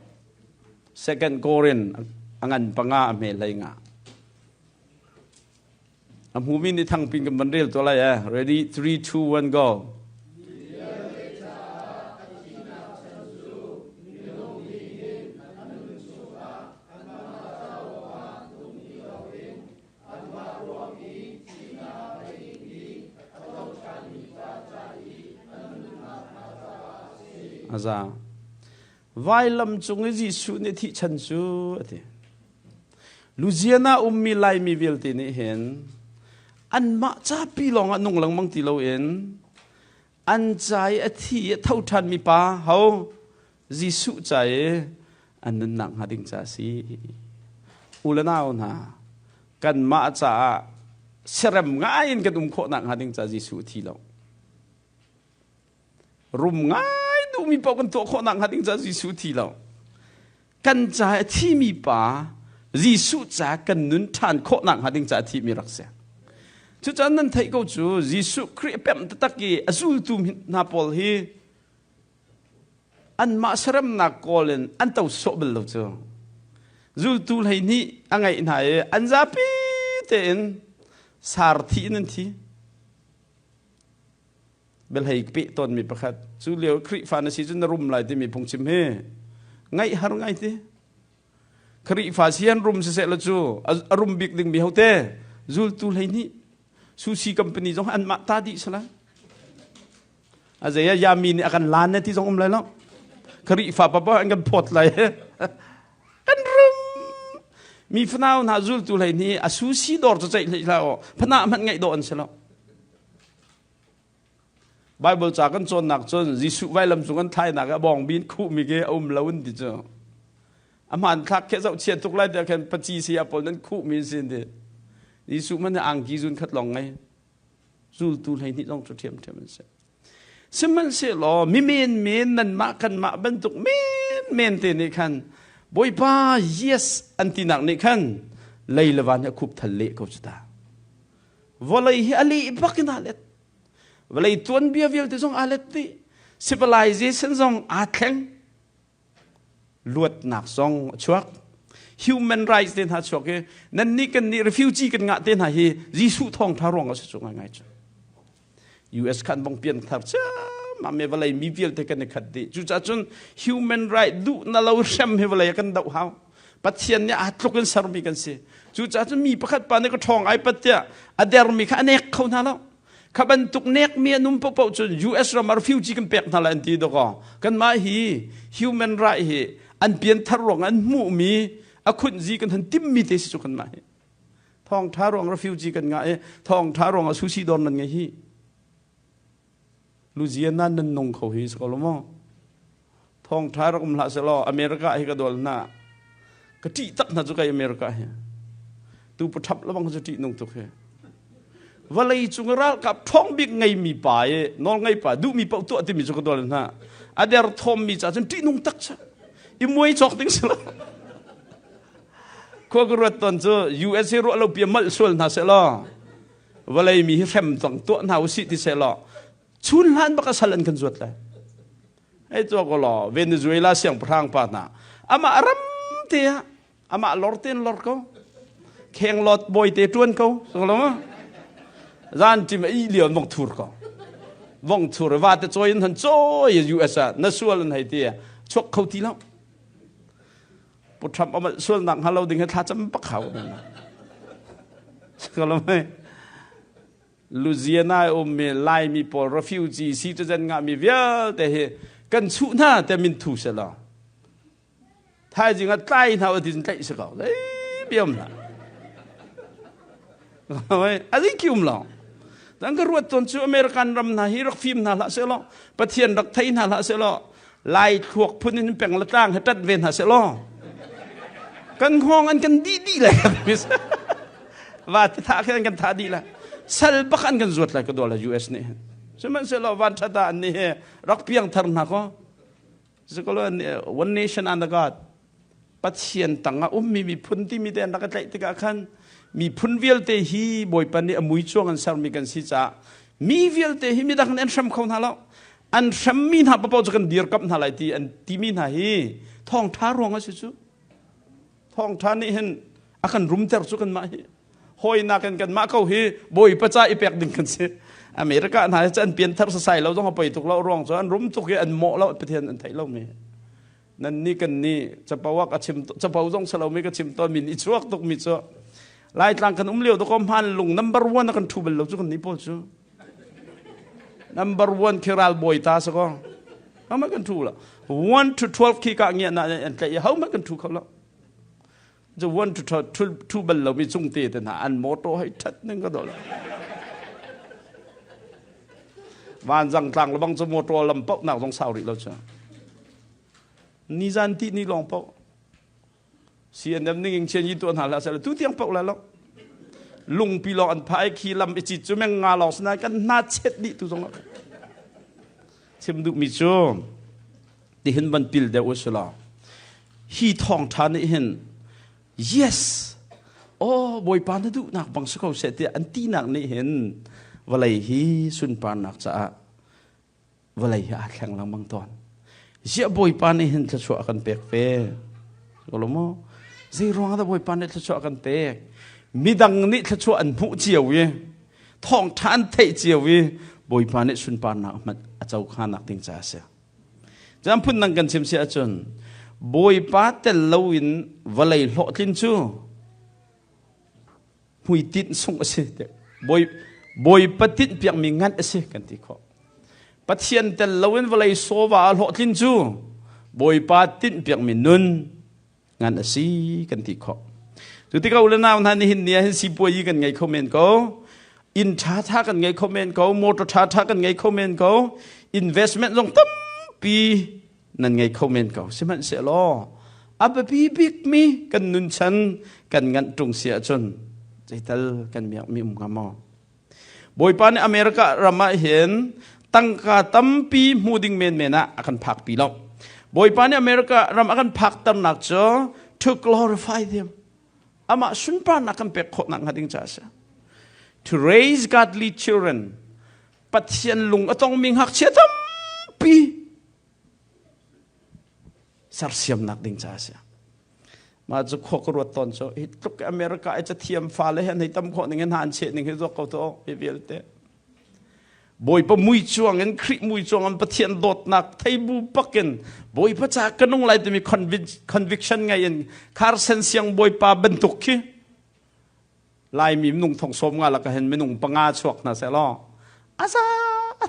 Second Korin a ngan panga a hme hlei nga A hmumi nih thangpin kan van rel tuah lai eh. Ready, 3, 2, 1, go. Aza. Vailam cung i Jesuh nih thih chan cu a ti. Louisiana ummi Laimi vialte nih hin anmah capi lawng ah nung lengmang ti loin an ca i a thi i a tho ṭhanmi pa ho Jesuh ca i an nunnak hnga ding ca a si. U le nau hna, kanmah caah siarem ngai in kan um khawhnak hnga ding ca Jesuh a thi lo. Rum ngai duhmi paoh kan tuah khawhnak hnga ding ca Jesuh thi lo. Kan ca a thimi pa Jesuh ca kan nun ṭhan khawhnak hnga ding ca a thimi rak si. Cucaah nan theih ko cu Jesuh Khrih a pemh taktak i a zultu hna pawl hi anmah seremnak kawl in an to sawh bal lo cu. Zultu 12 a ngeih hna i an zapi tein sar thi in an thi. Biahlei peh tawnmi pakhat cu lio Khrihfa na si cu na rum lai timi phungchim hi ngaih har ngai ti Khrihfa si an rum siseh la cu a rum bik dingmi hote zultu 12 sushi company zong anmah ta dih sala a zei a yami nih a kan lan na ti zong um lai lo Khrihfa papa an kan phawt lai kan rum mi fanau hna zultu 12 a sushi dawr cu ceih hlei hlah aw phana hmanh ngaih dawh an si lo. Bible ca kan cawnnak cun Jesuh vailam cung an thlainak ah bawngbi in khuhmi khi a um lo an ti cu. A hmanthlak khi zoh chia tuk lai tiah khan paci saya pawl nan khuhmi sin ti. Jesuh man angki zun khat lawng ngei. Zultu 12 zong cu ṭhiamṭhiam an si. Sihmanhsehlaw mi menmen nanmah kanmah bantuk menmen te nih khan Bawipa yes an tinak nih khan lei le van hi a khup thal leh ko cu ta. Vawlei hi a leh bak in aa let. Vawlei tuanbia vialte zong aa let dih. Civilization zong aa thleng. Luatnak zong a chuak. Human rights te hna chuak i nan nih kan nih refugee kan ngah te hna hi Jesuh thawngtha ruang ah si cu ngaingai cu. US khan bong pian thar ciammam me vawlei mi vialte kan i khat dih. Cucaah cun human right duh na lo hrem hi vawlei kan doh hau. Pathian nih aa tluk in sermi kan si. Cucaah cun mi pakhat pa nih ka ṭhawng ai pat tiah a dermi kha a nek kho hna lo. Kha bantuk nekmi an um paohpaoh cun US ram ah refugee kan pek hna lai an ti dawkaw. Kanmah hi human right hi an pianthar ruang an hmuhmi a khunzi kan han timmi te si cu kanmah hi. Thawngṭha ruang refugee kan ngah i thawngṭha ruang ah sushi dawr nan ngei hi. Louisiana nan nung kho hi si ko lo maw? Thawngṭha rak um hlah selaw America hi ka dawl hna. Ka ṭih tak hna cu kai America hi. Tu pu ṭhap lebang cu ṭih nung tuk hi. Vawlei cung ralkap ṭhawng bik ngeimi pa i nawl ngei pa duhmi paoh tuah timi cu ka dawl hna. A der thawmmi ca cun ṭih nung tak cu. I muai cawk ding si lo. Khua ka ruat tawn cu US hi ruah lo pi malh sual hna selaw vawlei mi hi hrem cang tuah hna usih ti selaw chun hlan bak a sal an kan zuat lai. Hei tuah ko law Venezuela siangpahrang pa hna amah ram te ah amah lor ten lor ko khenglot bawi te tuan ko so lo ma zan tim i lion vong thur ko vong thur va te choi in han choi US ah na sual an hei ti chuak kho ti lo Pu Trump amal sual nak hnga lo ding he thla cam pak hau ko lo mai Louisiana ummi Laimi pawl refugee citizen ngahmi vialte hi kan chuh hna te min thu se lo thaizing ah tlai hna u tin tlaih si ko zei biam hna a zei ki um lo dan ka ruat ton cu American ram hna hi rak fim hna hlah se law Pathian rak thei hna hlah se law Lai thluak phun in peng le tlang he tat ve hna se law kan hngawng an kan dih dih lai va ti tha khin an kan tha dih lai sal bak an kan zuat lai ka dawla US nih hin sihmanhsehlaw van thata an nih he rak piang thar hna ko Zikolo one nation under God Pathian tangah ummi miphun timi te an rak i tlaih tikah khan miphun vialte hi Bawipa nih a mui cuang an sermi kan si caah mi vialte hi midang nih an hrem kho hna lo. An hremmi hna paoh cu kan dirkamh hna lai ti an timi hna hi thawngṭha ruang a si cu. Thawngṭha nih hin a kan rumter cu kanmah hi. Hawinak in kanmah ko hi Bawipa ca i pek ding kan si. America hna hi cu an pianthar sasai lo zong a poi tuk lo ruang cu an rum tuk i an mawh lo Pathian an theih lomi. Nan nih kan nih capo ah ka chim capo zong si lomi ka chim tawn mi nih chuak tuk mi cu Laitlang kan um lio dakaw hman lung number one a kan thu bal lo cu kan nih pawl cu number one khi ral bawi ta si ko ho hmanh kan thu lo 1 to 12 khi ka ngia na an tlaih ho hmanh kan thu kho lo cu 1 to 12 thu bal lo mi cung te te hna an motor hei that ning ka do lo vanzang tlang lebang cu motor lam paoh nak zong sau rih lo cu nizan ti ni lawng paoh CNM ning ing chian yi tuah hna hlah seh tu tiang paoh la lo lungpi lawng an phai khi lam i cit cu meng nga lawng sinain kan hna chet dih tu zong chim duh mi cu tihin van pil deuh u si law hi thawngtha nih hin yes oh bawipa na duhnak bang si ko seh tiah an tinak nih hin vawlei hi sunparnak caah vawlei hi aa thleng lengmang tawn ziah bawipa nih hin thluachuah a kan pek ve ko maw zei ruang dah bawipa nih thluachuah a kan pek midang nih thluachuah an hmuh cio i thawngṭha an theih cio i bawipa nih sunparnak hmanh a co khanak ding caah a si Cun phun dang kan chim si ahcun Bawipa tel loin vawlei hlawhtlin cu hmuitinh sungh a si. Bawi, Bawipa tinh piakmi nganh a si kan ti khawh. Pathian tel loin vawlei sawva ah hlawhtlin cu Bawipa tinh piakmi nun ngan a si kan ti khawh. Cu tikah u le nau hna nihin ni ah hin sipuayi kan ngei kho men ko. Inn ṭhaṭha kan ngei kho men ko, motor ṭhaṭha kan ngei kho men ko, investment zong tampi nan ngei kho men ko. Sihmanhsehlaw a biapi bikmi kan nunchan kan nganh ṭung si ahcun zeital kan miakmi um hnga maw? Bawipa nih America ram ah hin tangka tampi hmu ding menmen ah a kan phakpi lo. Bawipa nih America ram a kan phakternak cu to glorify him. Amah sunparnak kan pek khawhnak hnga ding caah a si. To raise godly children. Pathian lung a tongmi ngakchia tampi sersiamnak ding caah a si. Mah cu khua ka ruat tawn cu hi tluk America i cathiam fale he an hei tam khawh ning in hna an cheh ning hi zuak ko to hi vialte. Bawipa mui cuang in Khrih mui cuang in Pathian dawtnak theibu pakin Bawipa ca ka nung lai timi conviction ngei in Carson siang Bawipa bantuk khi Laimi minung thong sawm nga laka hin minung panga chuak hna seh law aza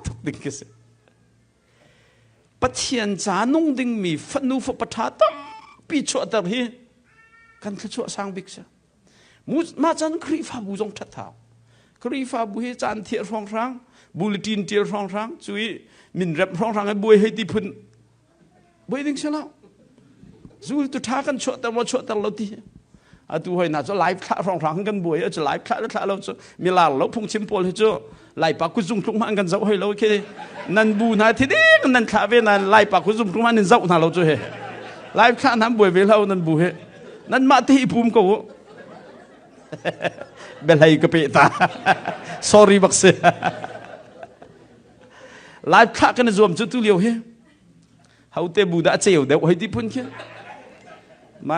tuk ding khi si. Pathian ca nung dingmi fanu fapa ṭha tampi chuahter hi kan thluachuah sang bik si. Mah caan Khrihfabu zong ṭhat hau. Khrihfabu hi caan thiah hrawnghrang, bulletin ṭial hrawnghrang, cu i min rep hrawnghrang hi buai hei ti phun buai ding si lo. Zultu ṭha kan chuahter maw chuahter lo ti. Atu hoi na cu live thlah hrawnghrang kan buai cu live thlah le thlah lo cu milar lo phungchim pawl hi cu laipa kutzung tluk hmanh kan zoh hoi lo khi nan bu hna thi ding nan thlah ve nan laipa kutzung tluk hmanh nan zoh hna lo cu he live thlah nan buai ve lo nan bu he nan mah te i pum ko u biahlei ka pe ta sorry bak si live thlah kan i zuam cu tu lio hi hote bu dah ceu deuh hoi ti phun khi ma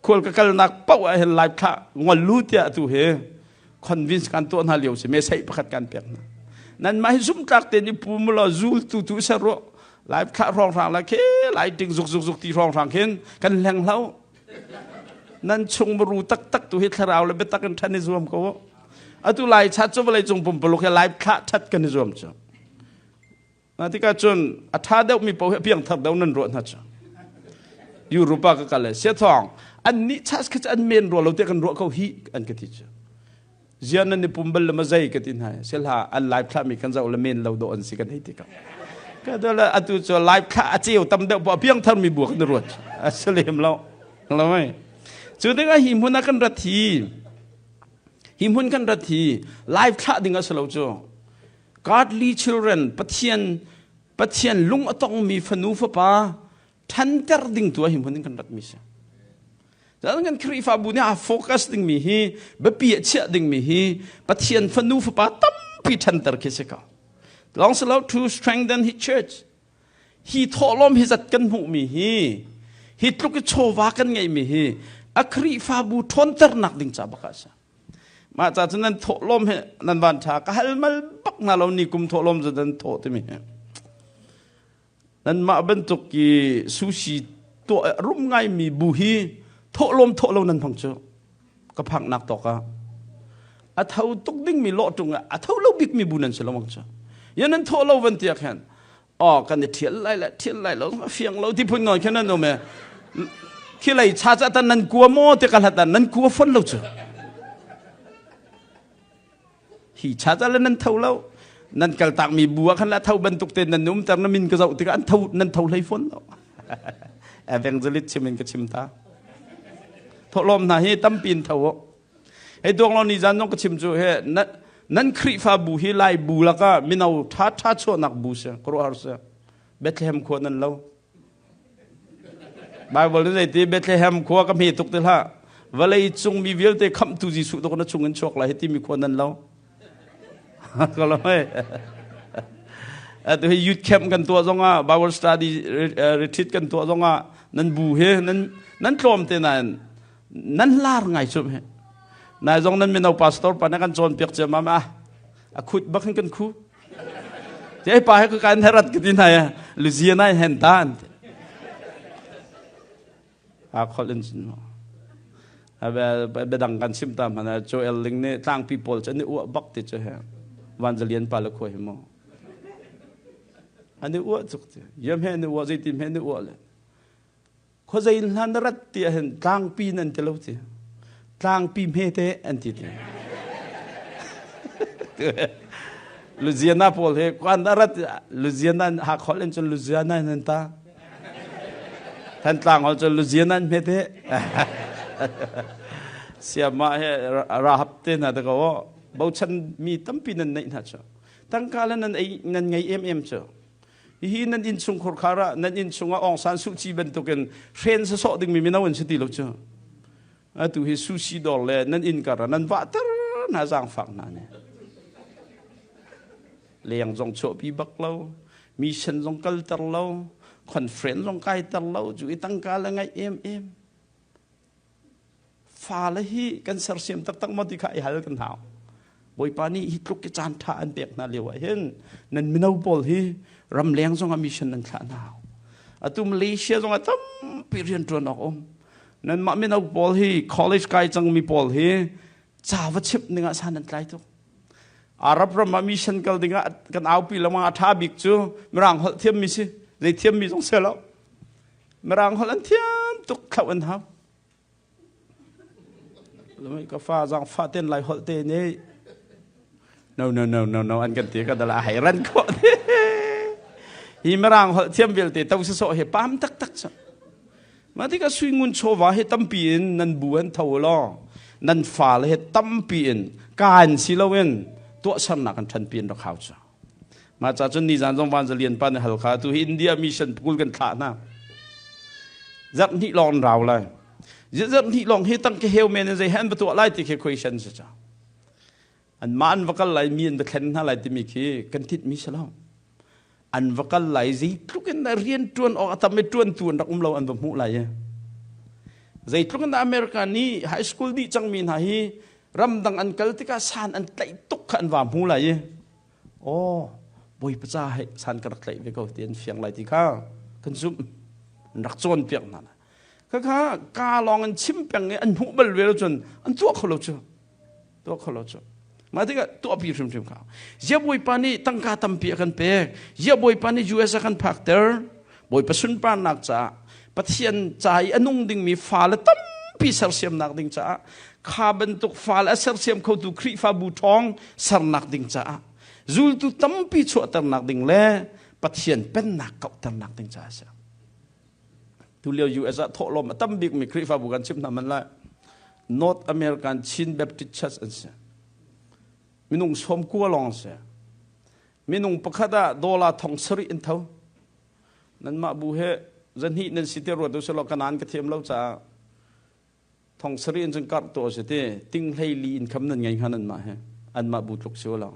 khual ka kalnak paoh ah hin live thlah ngol lu tiah tu hi convince kan tuah hna lio si me sei pakhat kan pek hna nan mah hi zumtlak te ni pu mu law zul tu tu ser ro live thlah rong rang la khe lighting zuk zuk zuk ti rong rang khin kan hleng hlo nan chung maru tak tak tu hi thlarau le biatak in than i zuam ko atu lai chat cu vawlei cung pumpuluk hi live thlah that kan i zuam cu Na tikah cun a ṭha deuhmi paoh hi a piangthar deuh nan ruah hna cu. Europe ah ka kal le siathawng an nih chas kha cu an men rua lo tiah kan ruah ko hi an ka ti cu. Zian nan i pum bal le ma zei ka ti hna sehla an live thlah mi kan zoh le men lo dawh an si kan hei ti ka. Ka do le atu cu live thlah a ceu tam deuh poh a piangthar mi bu kan ruat. A si lem lo. Lo mai. Cu tikah hi hmun ah kan rat hi hi hmun kan rat hi live thlah ding a si lo cu. Godly children Pathian Pathian lung a tongmi fanu fapa ṭhanter ding tu ah hi hmun in kan ratmi si. Cun kan Khrihfabu nih a focus dingmi hi biapi a chiah dingmi hi Pathian fanu fapa tampi ṭhanter khi si ko. Long silo to strengthen his church. Hi thawhlawm hi zat kan hmuhmi hi hi tluk i chawva kan ngeihmi hi a Khrihfabu ṭhawnternak ding ca bak ah a si. Mah ca cu nan thawhlawm he nan van ṭha ka hal mal bak hna lo ni kum thawhlawm cu nan thawh timi he. Nanmah bantuk i sushi tuah rum ngaimi bu hi thawhlawm thawh lo nan hmang cu ka phaknak tawk ah a tho tuk dingmi lawh ṭung ah a tho lo bikmi bu nan si lo mang cu. Ya nan thawh lo van tiah khan aw kan i ṭhial lai le ṭhial lai lo a fiang lo ti phun nawn khin nan um e khi lei cha ca tan nan kua maw ti ka hlat nan kua fon lo cu hi cha ca le nan tho lo nan kal tak mi bu ah khan la tho bantuk te nan um ter na min ka zoh tikah an tho nan tho hlei fon lo evangelist chim in ka chim ta thawhlawm hna hi tampi in tho Hei duang lo ni zan zong ka chim cu he nan Khrihfabu hi Lai bu lakah mino ṭha ṭha chuahnak bu si khuaruahhar si Bethlehem khua nan lo Bible nih zeiti Bethlehem khua ka hme tuk ti hlah vawlei cung mi vialte khamhtu Jesuh tuk na chung in chuak lai hi timi khua nan lo ka lo hei atu hi youth camp kan tuah zongah Bible study retreat kan tuah zongah nan bu he nan nan tlawm te nain Nan lar ngai cu he. Nai zong nan mino pastor pa na kan cawnpiak ciammam ah a khut bak hin kan khu. Te pa he ka kan herat ka ti hna ya Louisiana in hen ta an ti. A khol in cun bedang kan chim ta hmana Joel Ling nih tlangpi pawl cu an i uah bak ti cu he Vanzalian pa le khua hi mu an i uah cuk ti yam he an i uah zeitin he an i uah le Khuazei in hlan na rat ti ahhin tlangpi nan ti lo ti. Tlangpi hmete an ti ti. Louisiana pawl hi kwan arat Louisiana Hakha in cun Louisiana in an ta. Thantlang hol cun Louisiana in hmete. Siama he rahap te hna ta ko bochan mi tampi nan neih hna cu. Tangka le nan ei nan ngei em em cu. Hihi nan inn chung khurkhar ah nan inn chungah Aung San Suu Kyi bantukin hren sasawh dingmi mino an si ti lo cu. Atu hi sushi dawr le nan inn kar ah nan vahter hna zaangfak hna nih. Leng zong chuahpi bak lo, mission zong kalter lo, conference zong kaiter lo, cu i tangka le ngaih em em. Fale hi kan sersiam taktak maw ti kha i hal kan hau. Bawipa nih hi tluk i caan ṭha an pek hna lio ah hin nan mino pawl hi ramleng zong ah mission nan thlah hna hau. Atu Malaysia zong ah tampi rian ṭuan awk um. Nanmah mino pawl hi college kai cangmi pawl hi ca va chimh ding ah san an tlai tuk. Arab ram ah mission kal ding ah kan aupi lengmang a ṭha bik cu Mirang holh thiammi si. Zei thiammi zong si lo. Mirang holh an thiam tuk thlauh an hau. Ka fa zang fa ten lai holh te nih no no no no no an kan ti ka dala hei ran khawh hi mirang holh thiam vialte to sawh he pam taktak cu mah tikah sui ngun chawva he tampi in nan bu an tho law nan fale he tampi in kaan si loin tuahsernak an ṭhanpi in rak hau cu mah ca cun nizan zong van zalian pa nih hal kha tu hi India mission pukul kan thlah hna zarh hnih lawng an rau lai zarh hnih lawng hi tang ke heu men in zei han va tuah lai ti khi question si ca an mah an va kal lai mi an va thlen hna lai timi khi kan thit mi si lo an va kal lai zeitluk in rian ṭuan awk a tam i ṭuan tu an rak um lo an va hmuh lai i zeitluk in America nih high school dih cangmi hna hi ramdang an kal tikah san an tlaih tuk kha an va hmu lai i aw bawipa ca he san ka rak tlaih ve ko ti an fiang lai ti kha kan zumh an rak cawnpiak hna khakha ka lawng an chim peng i an hmuh bal ve lo cun an tuah kho lo cu tuah kho lo cu mah tikah tuahpi hrimhrim kha zia bawipa nih tangka tampi a kan pek zia bawipa nih US a kan phakter bawipa sunparnak caah Pathian ca i a nung dingmi fale tampi sersiamnak ding caah kha bantuk fale a sersiam khotu Khrihfabu ṭhawng sernak ding caah zultu tampi chuahternak ding le Pathian pennak kauhternak ding caah a si. Tulio US ah thawhlawm a tam bikmi Khrihfabu kan chim hna man lai. North American Chin Baptist Church an si. Minung sawm kua lawng si. Minung pakhat ah dollar thong sarih in tho. Nanmah bu he zahnih nan si te ruat usih kanan ka thiam lo caah thong sarih in cun karh tuah si ti ting hlei li in kham nan ngei hnga nanmah he anmah bu tluk si lo.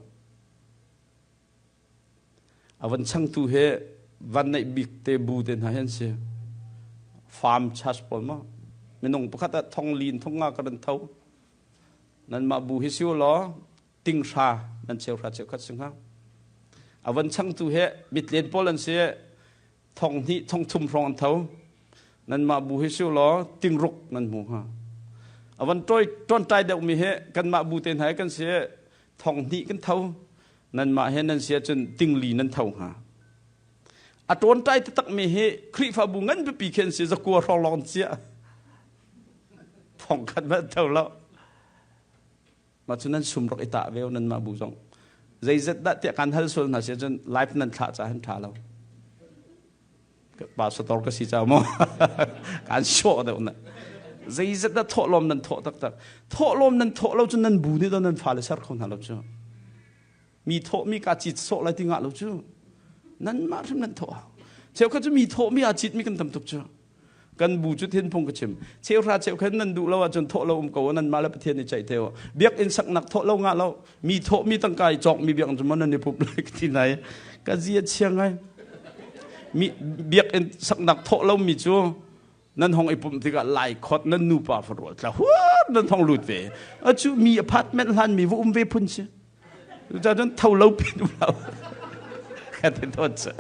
A van changtu he van neih bik te bu te hna hi an si. Farm church pawl ma minung pakhat ah thong lin thong nga ka ran tho. Nanmah bu hi si law ting hra nan cheu hra cheu khat si hnga. A van changtu he mitlen pawl an si thong hnih thong thum hrawng an tho. Nanmah bu hi si law tingruk nan hmu hnga. A van toi ṭawnṭai deuhmi he kanmah bu te hna he kan si thong hnih kan tho. Nanmah he nan si ahcun tingli nan tho hnga. A ṭawnṭai taktakmi hi Khrihfabu ngan pipi khi an si zakua hrawng lawng cia. Thong khat hmanh tho lo. Mah cu nan sum rak i tah ve nanmah bu zong. Zeizat dah tiah kan hal sual hna si ahcun live nan thlah caah hin ṭha lo. Pastor ka si ca maw kan sawh deuh na zeizat dah thawhlawm nan thawh taktak thawhlawm nan thawh lo cu nan bu nih nan fale ser kho hna lo cu mi thawh mi ka cit sawh lai ti ngah lo cu nan mah hrim nan thawh hau cheukhat cu mi thawh mi aa cit mi kan tam tuk cu kan bu cu thinphung ka chim cheuhra cheukhat nan duh lo ahcun thawh lo um ko nan mah le pathian i ceih te biakinn saknak thawh lo ngah lo mi thawh mi tangka i cawk mi biakinn cu man nan i pup lai ka ti nai ka zia chia ngai mi biakinn saknak thawh lo mi cu nan hong i pumh tikah lai khot nan nupa farual tla huat nan hong lut ve acu mi apartment hlan mi va um ve phun si Cucaah tho lo pin um lo. Ka ti tawn cu.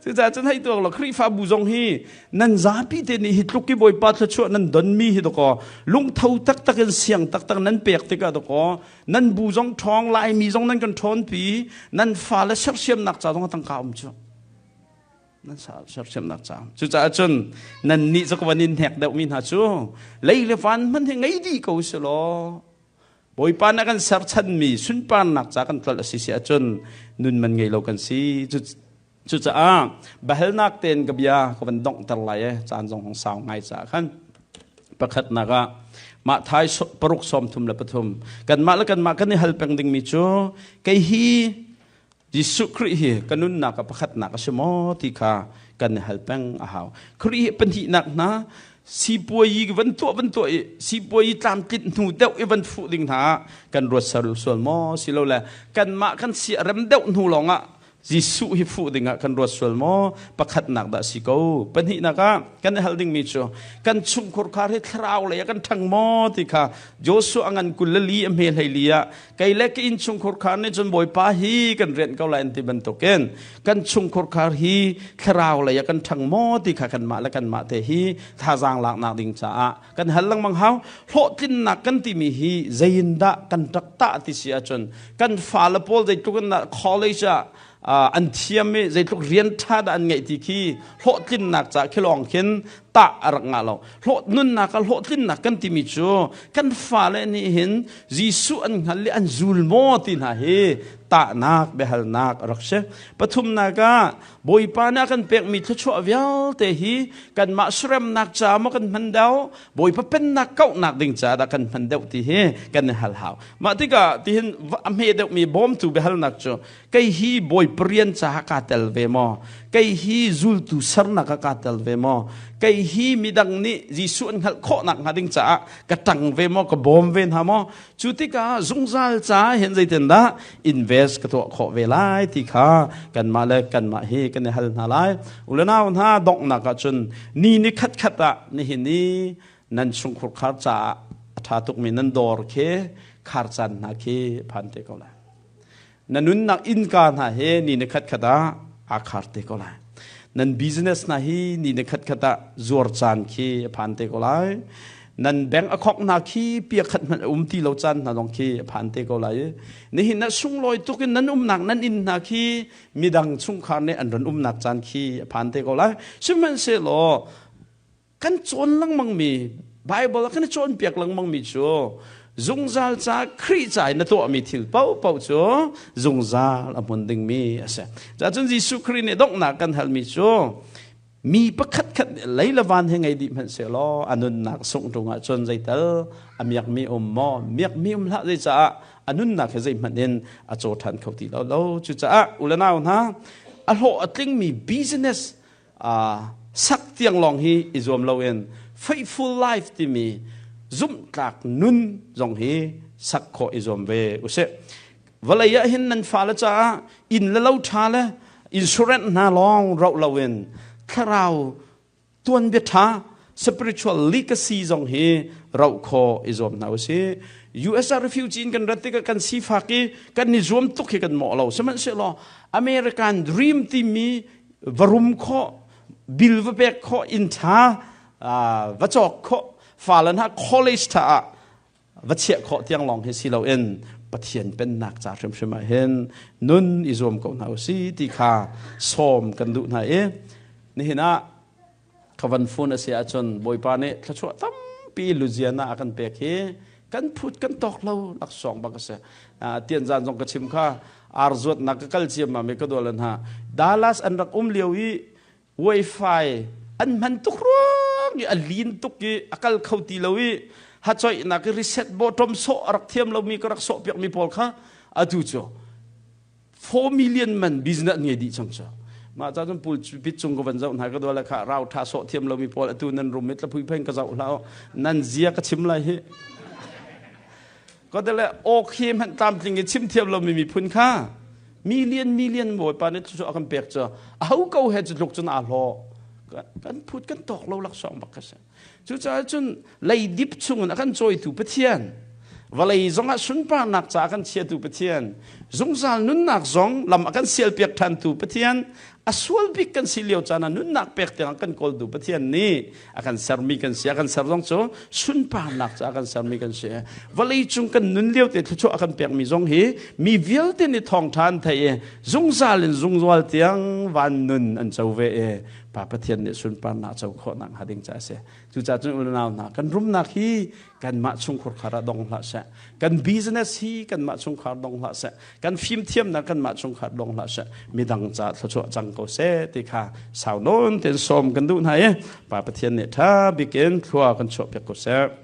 Cucaah cun hei tuak lo Khrihfabu zong hi nan zapi te nih hi tluk i Bawipa thluachuah nan donmi hi dakaw lungtho taktak in siang taktak nan pek tikah dakaw nan bu zong ṭhawng Laimi zong nan kan ṭhawnpi nan fale sersiamnak ca zong a tangka um cu nan sersiamnak ca cucaah cun nan nih cu ka van in hnek deuhmi hna cu lei le van hmanh hi ngei dih ko si law. Bawipa nih a kan serchanmi sunparnak ca kan tlolh a si si ahcun nun man ngei lo kan si. Cucaah biahalnak tein ka bia ka van donghter lai e caan zong hong sau ngai caah khan pakhatnak ah mah thai paruk sawm thum le pathum kanmah le kanmah kan i hal peng dingmi cu kei hi Jesuh Khrih hi ka nunnak ah pakhatnak a si maw ti kha kan i hal peng a hau. Khrih hi pahnihnak hna sipuayi van tuah van tuah i sipuayi tlamtlinh hnu deuh i van fuh ding hna ah kan ruat sual maw silole kanmah kan siarem deuh hnu lawngah Jesuh hi fuh dingah kan ruat sual maw? Pakhatnak dah si ko. Pahnihnak ah kan i hal dingmi cu kan chungkhur khar hi thlarau lei ah kan ṭhang maw ti kha Joshua a ngan 24 a hme 14 ah kei le ka innchungkhur khar nih cun Bawipa hi kan rianh ko lai an ti bantukin kan chungkhur khar hi thlarau lei ah kan ṭhang maw ti kha kanmah le kanmah te hi thazaang laknak ding caah kan hal lengmang hau. Hlawhtlinnak kan timi hi zeiindah kan rak tah ti si ahcun kan fale pawl zeitluk in dah college ah an thiam i zeitluk rian ṭha dah an ngeih ti khi hlawhtlinnak ca khi lawng khin tah a rak ngah lo. Hlawh nunnak ah hlawhtlinnak kan timi cu kan fale nih hin Jesuh an hngal i an zul maw ti hna hi tahnak biahalnak a rak si. Pathumnak ah Bawipa nih a kan pekmi thluachuah vialte hi kanmah suremnak ca maw kan hman deuh Bawipa pennak kauhnak ding ca dah kan hman deuh ti hi kan i hal hau. Mah tikah tihin a hme deuhmi bawmtu biahalnak cu kei hi Bawipa rian caah kaa tel ve maw? Kei hi zultu sernak ah kaa tel ve maw? Kei hi midang nih Jesuh an hngalh khawhnak hnga ding caah ka ṭang ve maw? Ka bawm ve hna maw? Cu tikah zungzal ca hin zeitindah invest ka tuah khawh ve lai ti kha kanmah le kanmah hi kan i hal hna lai. Ulenau hna donghnak ah cun ni ni khat khat ah nihin i nan chungkhur khar caah a ṭha tukmi nan dawr khi khar caan hna khi phan te ko lai. Na nunnak innka hna he ni na khatkhat ah aa khar te ko lai. Nan business hna hi ni na khatkhat ah zuar caan khi a phan te ko lai. Nan bank a khok hna khi pia khat hmanh a um ti lo caan hna zong khi a phan te ko lai. Nihin ah sunglawi tuk in nan umnak nan inn hna khi midang chungkhar nih an ron umnak caan khi a phan te ko lai. Sihmanhsehlaw kan cawn lengmangmi Bible ah kan i cawnpiak lengmangmi cu zungzal ca Khrih ca in na tuahmi thil paohpaoh cu zungzal a hmun dingmi a si. Cun Jesuh Khrih nih donghnak kan halmi cu mi pakhat khat nih lei le van he ngei dih hmanh sehlaw a nunnak sungh ṭung ahcun zeital a miakmi um maw miakmi um hlah zeicaah a nunnak he zeihmanh in a caw ṭhan kho ti lo lo cucaah u le nau hna a hlawh a tlingmi business sak tiang lawng hi i zuam loin faithful life timi zumhtlak nun zong hi sak khawh i zuam ve usih. Vawlei ah hin nan fale caah inn le lo ṭha le insurance hna lawng roh loin thlarau tuanbia ṭha spiritual legacy zong hi roh khawh i zuam hna usih. US ah refugee in kan rat tikah kan sifak i kan i zuam tuk hi kan mawh lo. Sihmanhsehlaw American dream timi va rum khawh bil va pek khawh inn ṭha va cawk khawh fale hna college ṭha ah va chiah khawh tiang lawng hi si loin Pathian pennak ca hrimhrim ah hin nun i zuam ko hna usih ti kha sawm kan duh hna i nihin ah ka van phone a si ahcun Bawipa nih thluachuah tampi Louisiana a kan pek hi kan phut kan tawk lo laksawng bak a si. Tian zan zong ka chim kha ar zuatnak ka kal ciammam i ka dual hna. Dallas an rak um lio i wifi an hman tuk ruang i a lin tuk i a kal kho ti lo i hachoihnak i reset bottom sawh a rak thiam lomi ka rak sawh piakmi pawl kha atu cu 4 million man business ngei dih cang cu mah ca cun pulpit cung ka van zoh hna ka dua le kha rau tha sawh thiam lomi pawl atu nan rum i tlaphui phen ka zoh hlah nan zia ka chim lai hi ko te le awk hi hmanh tlamtling i chim thiam lomi miphun kha million million bawipa nih cu a kan pek cu a ho ko he cu tluk cun aa hlawh kan phut kan tawk lo laksawng bak ka si Cucaah cun leidip chungin a kan cawitu Pathian, vawlei zongah sunparnak caah a kan chiatu Pathian, Zungzal nunnak zong lam a kan sialpiak ṭhantu Pathian, a sual bik kan si lio caan ah nunnak pek tiang kan kawltu Pathian nih a kan sermi kan si. A kan ser zong cu sunparnak caah a kan sermi kan si. Vawlei cung kan nun lio te thluachuah a kan pekmi zong hi mi vialte nih thawngṭha an theih i zungzal in zungzal tiang van nun an co ve i Pa Pathian nih sunparnak co khawhnak hnga ding caah a si. Cucaah cun unau hna kan rumnak hi kanmah chungkhur khar ah dong hlah seh. Kan business hi kanmah chungkhar dong hlah seh. Kan fimthiamnak kanmah chungkhar dong hlah seh. Midang ca thluachuah cang ko seh ti kha sau nawn ten sawm kan duh hna i Pa Pathian nih ṭha bik in thlua kan chuah piak ko seh.